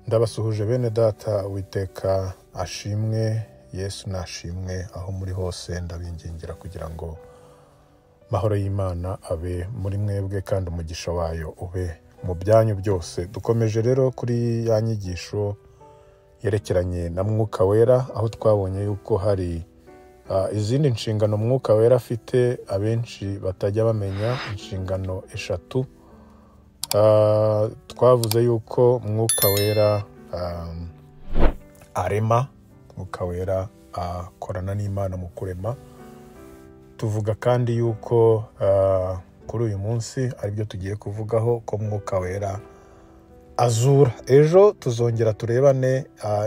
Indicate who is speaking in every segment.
Speaker 1: Ndabasuhuje bene data, Uwiteka ashimwe, Yesu nashimwe, aho muri hose ndabingingira kugira ngo mahoro y'Imana abe muri mwebwe kandi umugisha wayo ube mu byanyu byose. Dukomeje rero kuri ya nyigisho yerekeranye na Mwuka Wera, aho twabonye yuko hari izindi nshingano Mwuka Wera afite abenshi batajya bamenya, inshingano eshatu. Twavuze yuko Mwuka Wera arema, Mwuka Wera akorana n'Imana mu kurema. Tuvuga kandi yuko kuri uyu munsi aribyo tugiye kuvugaho, ko Mwuka Wera azura. Ejo tuzongera turebane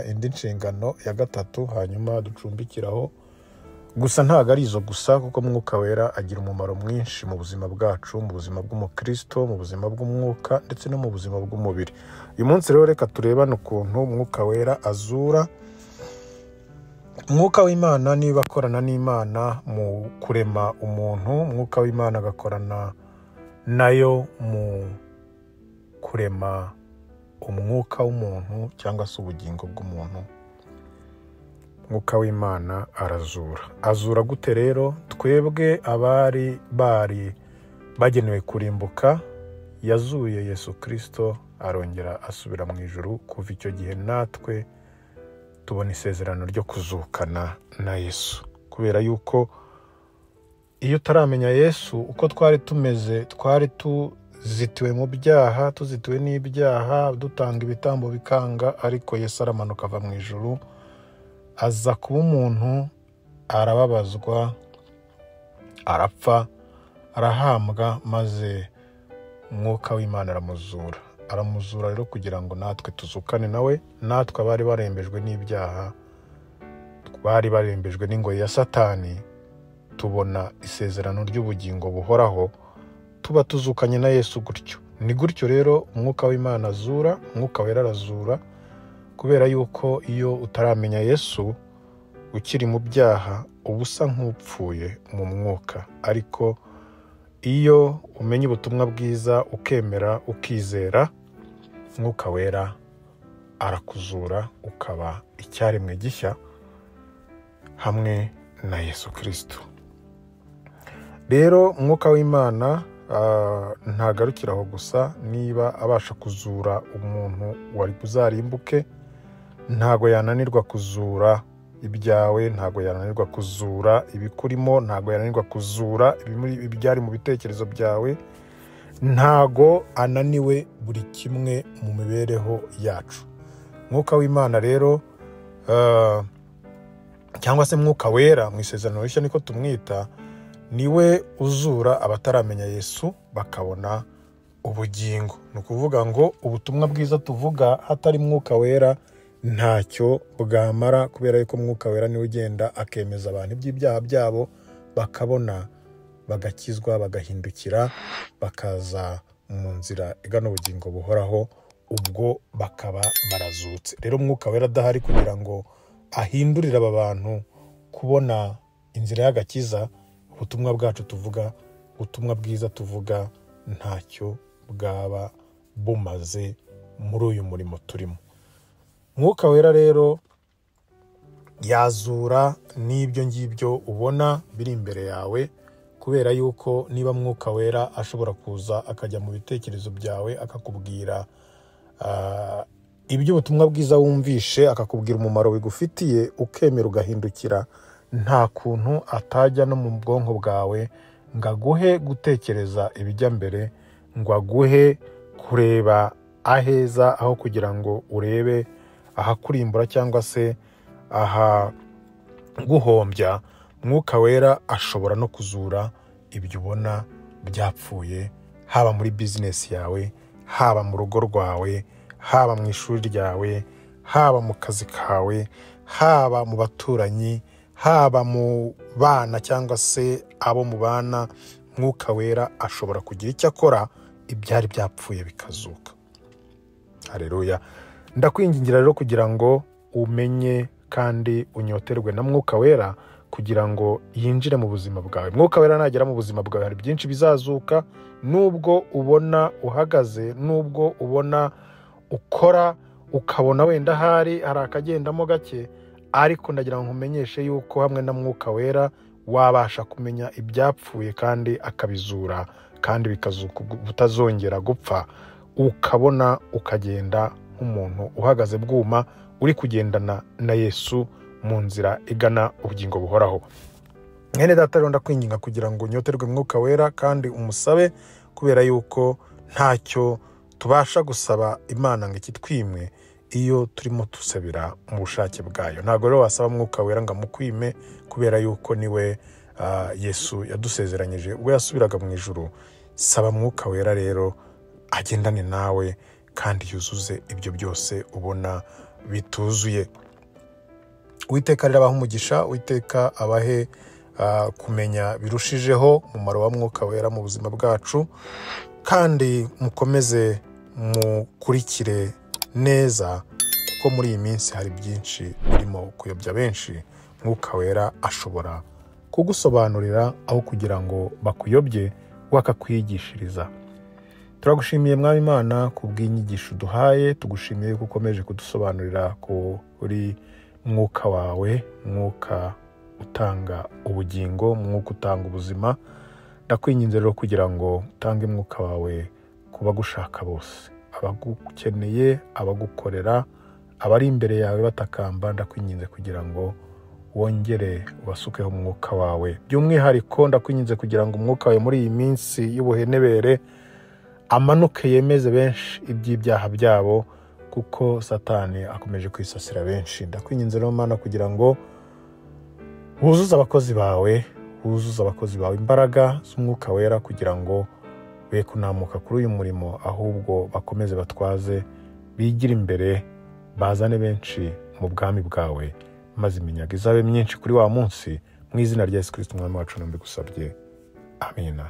Speaker 1: indi nshingano ya gatatu, hanyuma ducumbikiraho. Gusa ntabwo ari izo gusa, kuko Mwuka Wera agira umumaro mwinshi mu buzima bwacu, mu buzima bw'umukristo, mu buzima bw'umwuka ndetse no mu buzima bw'umubiri. Uyu munsi rero reka turebane ukuntu Mwuka Wera azura. Mwuka w'Imana niba akorana n'Imana mu kurema umuntu, Mwuka w'Imana agakorana nayo mu kurema umwuka w'umuntu cyangwa se ubugingo bw'umuntu. Mwuka w'Imana arazura. Azura gute rero? Twebwe abari bari bagenewe kurimbuka, yazuye Yesu Kristo arongera asubira mu ijuru. Kuva icyo gihe natwe tubona isezerano ryo kuzukana na Yesu. Kubera yuko iyo utaramenya Yesu, uko twari tumeze, twari tuzitiwe mu byaha, tuzitiwe n'ibyaha, dutanga ibitambo bikanga, ariko Yesu aramanuka ava mu ijuru, aza kuba umuntu, arababazwa, arapfa, arahambwa, maze Mwuka w'Imana aramuzura. Aramuzura rero kugira ngo natwe tuzukane nawe, natwe abari barembejwe n'ibyaha, bari barembejwe n'ingoyi ya Satani, tubona isezerano ry'ubugingo buhoraho, tuba tuzukanye na Yesu gutyo. Ni gutyo rero Umwuka w'Imana azura, Umwuka Wera arazura, kubera yuko iyo utaramenya Yesu ukiri mu byaha uba usa nk'upfuye mu mwuka. Ariko iyo umenye ubutumwa bwiza, ukemera, ukizera, Mwuka Wera arakuzura ukaba icyaremwe gishya hamwe na Yesu Kristo. Rero Mwuka w'Imana ntagarukira aho gusa. Niba abasha kuzura umuntu wari kuzarimbuke, ntago yananirwa kuzura ibyawe, ntago yananirwa kuzura ibikurimo, ntago yananirwa kuzura ibyari mu bitekerezo byawe, ntago ananiwe buri kimwe mu mibereho yacu. Mwuka w'Imana rero cyangwa se Mwuka Wera mu isezerano rishya niko tumwita, niwe uzura abataramenya Yesu bakabona ubugingo. Ni ukuvuga ngo ubutumwa bwiza tuvuga hatari Mwuka Wera ntacyo bwamara, kubera yuko Mwuka Wera niwe ugenda akemeza abantu iby'ibyaha byabo, bakabona, bagakizwa, bagahindukira, bakaza mu nzira igana ubugingo buhoraho, ubwo bakaba barazutse. Rero Mwuka Wera adahari kugira ngo ahindurire aba bantu kubona inzira y'agakiza, ubutumwa bwacu tuvuga, ubutumwa bwiza tuvuga, ntacyo bwaba bumaze muri uyu murimo turimo. Mwuka Wera rero yazura n'ibyo ngibyo ubona biri imbere yawe, kubera yuko niba Mwuka Wera ashobora kuza akajya mu bitekerezo byawe, akakubwira ibyo ubutumwa bwiza wumvishe, akakubwira umumaro bigufitiye, ukemera ugahindukira, nta kuntu atajya no mu bwonko bwawe ngo aguhe gutekereza ibijya mbere, ngo aguhe kureba aheza aho kugira ngo urebe ahakurimbura cyangwa se ahaguhombya. Mwuka Wera ashobora no kuzura ibyo ubona byapfuye, haba muri bizinesi yawe, haba mu rugo rwawe, haba mu ishuri ryawe, haba mu kazi kawe, haba mu baturanyi, haba mu bana cyangwa se abo mu bana. Mwuka Wera ashobora kugira icyo akora, ibyari byapfuye bikazuka. Haleluya. Ndakwingingira rero kugira ngo umenye kandi unyoterwe na Mwuka Wera, kugira ngo yinjire mu buzima bwawe. Mwuka Wera nagera mu buzima bwawe hari byinshi bizazuka, nubwo ubona uhagaze, nubwo ubona ukora ukabona wenda hari akagendamo gake, ariko ndagira ngo nkumenyeshe yuko hamwe na Mwuka Wera wabasha kumenya ibyapfuye kandi akabizura, kandi bikazuka butazongera gupfa, ukabona ukagenda nk'umuntu uhagaze bwuma uri kugendana na Yesu mu nzira igana ubugingo buhoraho. Mwene data rero ndakwinginga kugira ngo unyoterwe Mwuka Wera kandi umusabe, kubera yuko ntacyo tubasha gusaba Imana ngo ikitwimwe iyo turimo dusabira mu bushake bwayo. Ntabwo rero wasaba Mwuka Wera ngo amukwime, kubera yuko niwe Yesu yadusezeranyije ubwo yasubiraga mu ijuru. Saba Mwuka Wera rero agendane nawe kandi yuzuze ibyo byose ubona bituzuye. Uwiteka rero abahe umugisha, Uwiteka abahe kumenya birushijeho umumaro wa Mwuka Wera mu buzima bwacu, kandi mukomeze mukurikire neza, kuko muri iyi minsi hari byinshi birimo kuyobya benshi. Mwuka Wera ashobora kugusobanurira aho kugira ngo bakuyobye, wakakwigishiriza. Turagushimiye Mwami Imana kubw'inyigisho duhaye, tugushimiye ko ukomeje kudusobanurira kuri Mwuka wawe, Mwuka utanga ubugingo, Mwuka utanga ubuzima. Ndakwinginze rero kugira ngo utange Mwuka wawe ku bagushaka bose, abagukeneye, abagukorera, abari imbere yawe batakamba. Ndakwinginze kugira ngo wongere ubasukeho Umwuka wawe. By'umwihariko ndakwinginze kugira ngo Umwuka wawe muri iyi minsi y'ubuhenebere amanuke yemeze benshi iby'ibyaha byabo, kuko Satani akomeje kwisasira benshi. Ndakwinginze rero Mana kugira ngo wuzuze abakozi bawe, wuzuze abakozi bawe imbaraga z'Umwuka Wera, kugira ngo be kunamuka kuri uyu murimo, ahubwo bakomeze batwaze, bigire imbere, bazane benshi mu bwami bwawe, maze iminyago izabe myinshi kuri wa munsi. Mu izina rya Yesu Kristo Umwami wacu nambigusabye, amina.